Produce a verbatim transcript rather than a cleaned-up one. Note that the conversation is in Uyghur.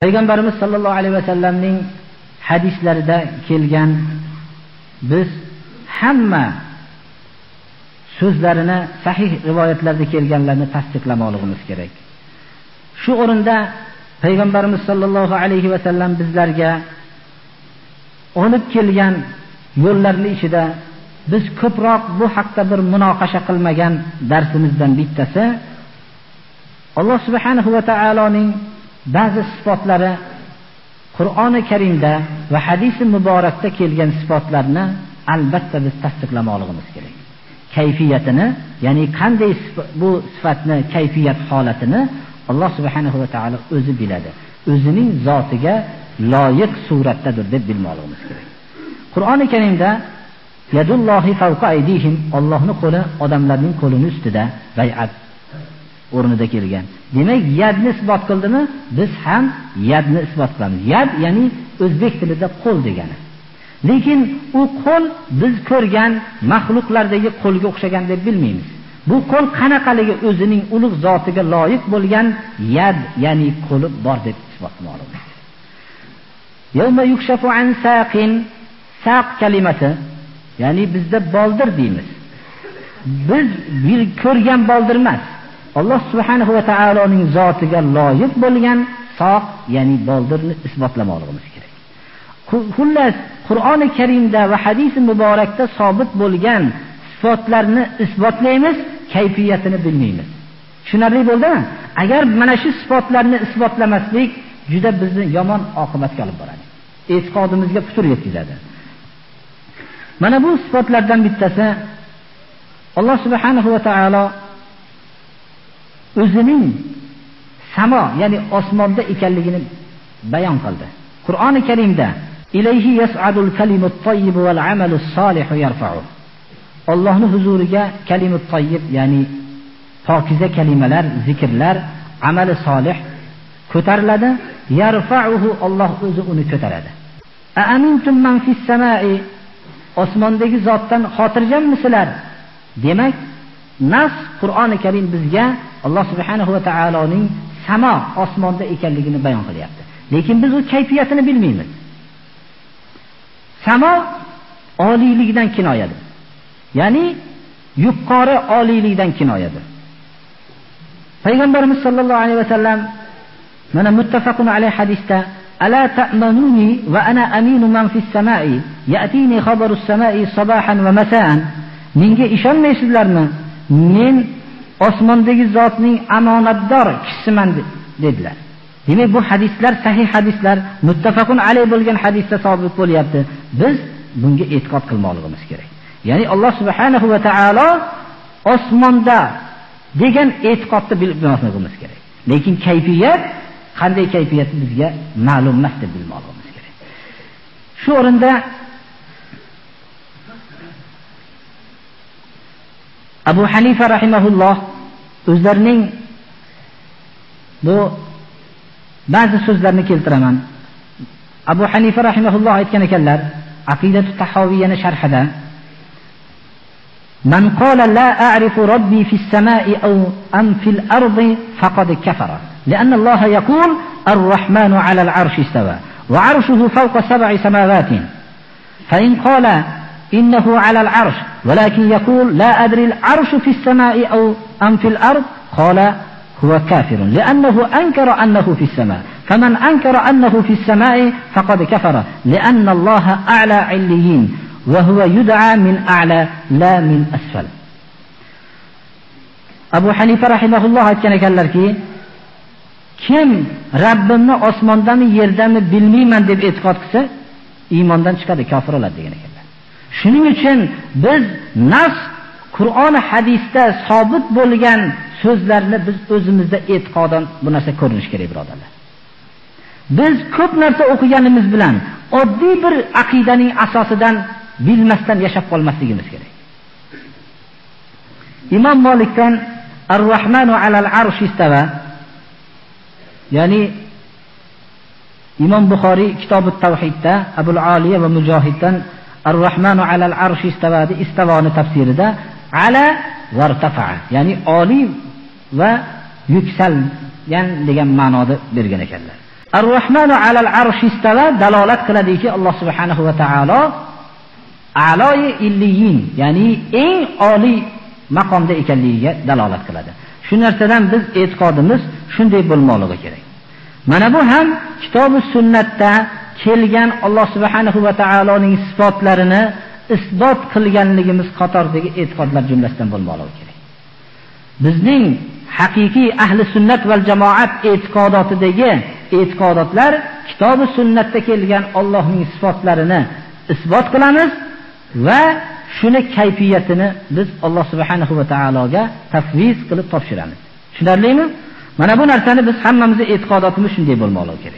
پەيغەمبىرىمىز ساللاللاھۇ ئەلەيھى ۋەسەللەمنىڭ ھەدىسلىرىدە كەلگەن، بىز ھەممە سۆزلىرىنى، سەھىھ رىۋايەتلەردە كەلگەنلەرنى تەستىقلىماقلىقىمىز كېرەك. شۇ ئورۇندا پەيغەمبىرىمىز ساللاللاھۇ ئەلەيھى ۋەسەللەم بىزلەرگە ئېلىپ كەلگەن يوللارنى ئىچىدە بىز كۆپرەك بۇ ھەقتە بىر مۇناقىشە قىلمىغان دەرسىمىزدىن بىتتىسى، ئاللا سۇبھانەھۇ ۋە تائالانىڭ بەزى سىپاتلىرى، قۇرئانى كەرىمدە ۋە ھەدىسى مۇبارەكتە كەلگەن سىپاتلارنى ئەلبەتتە بىز تەستىقلىماقلىقىمىز كېرەك. كەيپىيەتىنى، يەنى قانداق سىپ-، بۇ سىپاتنى، كەيپىيەت ھالىتىنى ئاللا سۇبھانەھۇ ۋە تائالا ئۆزى بىلىدۇ. ئۆزىنىڭ زاتىغا لايىق سۈرەتتىدۇر دەپ بىلمەقلىقىمىز كېرەك. قۇرئانى كەرىمدە يەدۇللاھى فەۋقە ئەيدىھىم، ئاللانىڭ قولى ئادەملەرنىڭ قولىنىڭ ئۈستىدە، بەيئەت ئورنىدا كەلگەن. دېمەك، يەدنى ئىسبات قىلدىمۇ؟ بىز ھەم يەدنى ئىسبات قىلىمىز. يەد، يەنى ئۆزبەك تىلىدا قول دېگەنى. لېكىن ئۇ قول بىز كۆرگەن مەخلۇقلاردىكى قولغا ئوخشىغان دەپ بىلمەيمىز. بۇ قول قاناقلىقى، ئۆزىنىڭ ئۇلۇغ زاتىغا لايىق بولغان يەد، يەنى قولى بار دەپ ئىسباتلىماقلىق. يەۋمە يۇكشەفۇ ئەن ساقىن، ساق كەلىمىسى، يەنى بىزدە بالدۇر دەيمىز. بىز بىر كۆرگەن بالدۇر ئەمەس. ئاللا سۇبھانەھۇ ۋە تائالانىڭ زاتىغا لايىق بولغان ساق، يەنى بالدۇرنى ئىسباتلىماقلىقىمىز كېرەك. خۇ-، خۇللاس، قۇرئانى كەرىمدە ۋە ھەدىسى مۇبارەكتە سابىت بولغان سىپاتلارنى ئىسباتلايمىز، كەيپىيەتىنى بىلمەيمىز. چۈشىنەرلىك بولدىمۇ؟ ئەگەر مانا شۇ سىپاتلارنى ئىسباتلىماسلىق جۈدە بىزنى يامان ئاقىۋەتكە ئېلىپ بارىدۇ. ئېتىقادىمىزغا پۇتۇر يەتكۈزىدۇ. مانا بۇ سىپاتلاردىن بىتتىسى، ئاللا سۇبھانەھۇ ۋە تائالا ئۆزىنىڭ ساما، يەنى ئاسماندا ئىكەنلىكىنى بايان قىلدى. قۇرئانى كەرىمدە، ئىلەيھى يەسئەدۇل كەلىمۇت تەييىبۇ ۋەل ئەمەلۇس سالىھۇ يەرفەئۇ. ئاللانىڭ ھۇزۇرىغا كەلىمۇت تەييىب، يەنى پاكىزە كەلىمىلەر، زىكىرلەر، ئەمەلى سالىھ كۆتەرىلىدۇ. يەرفەئۇھۇ، ئاللا ئۆزى ئۇنى كۆتۈرىدۇ. ئەئەمىنتۇم مەن فىس سەمائى، ئاسماندىكى زاتتىن خاتىرجەممىسىلەر؟ دېمەك، نەس قۇرئانى كەرىم بىزگە ئاللا سۇبھانەھۇ ۋە تائالانىڭ ساما، ئاسماندا ئىكەنلىكىنى بايان قىلىۋاتىدۇ. لېكىن بىز ئۇ كەيپىيەتنى بىلمەيمىز. ساما ئالىيلىكتىن كىنايەدۇر. يەنى يۇقىرى ئالىيلىكتىن كىنايەدۇر. پەيغەمبىرىمىز ساللاللاھۇ ئەلەيھى ۋەسەللەم، مانا مۇتتەفەقۇن ئەلەيھ ھەدىستە، ئەلا تەئمەنۇنى ۋە ئەنا ئەمىنۇ مەن فىس سەمائى، يەئتىنى خەبەرۇس سەمائى ساباھەن ۋە مەسائەن. مېنىڭگە ئىشەنمەيسىزلەرمۇ؟ مەن ئاسماندىكى زاتنىڭ ئامانەتدار كىشىسىمەن، دېدىلەر. دېمەك، بۇ ھەدىسلەر سەھىھ ھەدىسلەر، مۇتتەپەقۇن ئەلەيھ بولغان ھەدىستە سابىت بولۇۋاتىدۇ. بىز بۇنىڭغا ئېتىقاد قىلماقلىقىمىز كېرەك. يەنى، ئاللا سۇبھانەھۇ ۋە تائالا ئاسماندا دېگەن ئېتىقادنى بىلىپ بولماسلىقىمىز كېرەك. لېكىن كەيپىيەت، قانداق كەيپىيەت بىزگە مەلۇم ئەمەس دەپ بىلمەكلىكىمىز كېرەك. شۇ ئورۇندا ئەبۇ ھەنىفە رەھىمەھۇللاھ ئۆزلىرىنىڭ بۇ بەزى سۆزلەرنى كەلتۈرىمەن. ئەبۇ ھەنىفە رەھىمەھۇللاھ ئېيتقان ئىكەنلەر، ئەقىدەتۇ تەھاۋىيەنى شەرھىدە، من قال لا أعرف ربي في السماء أو أم في الأرض فقد كفر، لأن الله يقول الرحمن على العرش استوى وعرشه فوق سبع سماوات. فإن قال إنه على العرش ولكن يقول لا أدري العرش في السماء أو أم في الأرض، قال هو كافر لأنه أنكر أنه في السماء، فمن أنكر أنه في السماء فقد كفر لأن الله أعلى عليين وهو يدعى من أعلى لا من أسفل. ئەبۇ ھەنىفە رەھىمەھۇللاھ ئېيتقان ئىكەنلەركى، كىم رەببىمنى ئاسماندامۇ يەردەمۇ بىلمەيمەن دەپ ئېتىقاد قىلسا، ئىماندىن چىقىدۇ، كاپىر بولىدۇ دېگەن ئىكەنلەر. شۇنىڭ ئۈچۈن بىز نەس قۇرئان ھەدىستە سابىت بولغان سۆزلەرنى بىز ئۆزىمىزدە ئېتىقادەن بۇ نەرسە كۆرۈنۈشى كېرەك، بۇرادەرلەر. بىز كۆپ نەرسە ئوقۇغىنىمىز بىلەن ئاددىي بىر ئەقىدىنىڭ ئاساسىدىن بىلمەستىن ياشاپ قالماسلىقىمىز كېرەك. ئىمام مالىكتىن ئەر-رەھمانۇ ئەلەل ئەرش ئىستەۋە، يەنى ئىمام بۇخارىي كىتابۇت تەۋھىدتە ئەبۇل ئالىيە ۋە مۇجاھىدتىن ئەر-رەھمانۇ ئەلەل ئەرش ئىستەۋە دە ئىستەۋانى تەپسىرىدە ئەلە ۋەرتەفەئە، يەنى ئالىي ۋە يۈكسەلگەن دېگەن مەنادا بەرگەن ئىكەنلەر. Ar-Rahmanu alal arshi istava dalolat qiladiki, Alloh subhanahu va taolo a'loyi illiyin, ya'ni eng oliy maqomda ekanligiga dalolat qiladi. Shu narsadan biz e'tiqodimiz shunday bo'lmoqligi kerak. Mana bu ham kitobi sunnatda kelgan Alloh subhanahu va taoloning sifatlarini isbot qilganligimiz qatoridagi e'tiqodlar jumlasidan bo'lmoqligi kerak. Bizning haqiqiy ahli sunnat val jamoat e'tiqodotidagi e'tiqodotlar kitobi sunnatda kelgan Allohning sifatlarini isbot qilamiz va shuni kayfiyatini biz Alloh subhanahu va taologa tafviz qilib topshiramiz. Tushunarlimi? Mana bu narsani biz hammamizni e'tiqodotimiz shunday bo'lmoqligi kerak.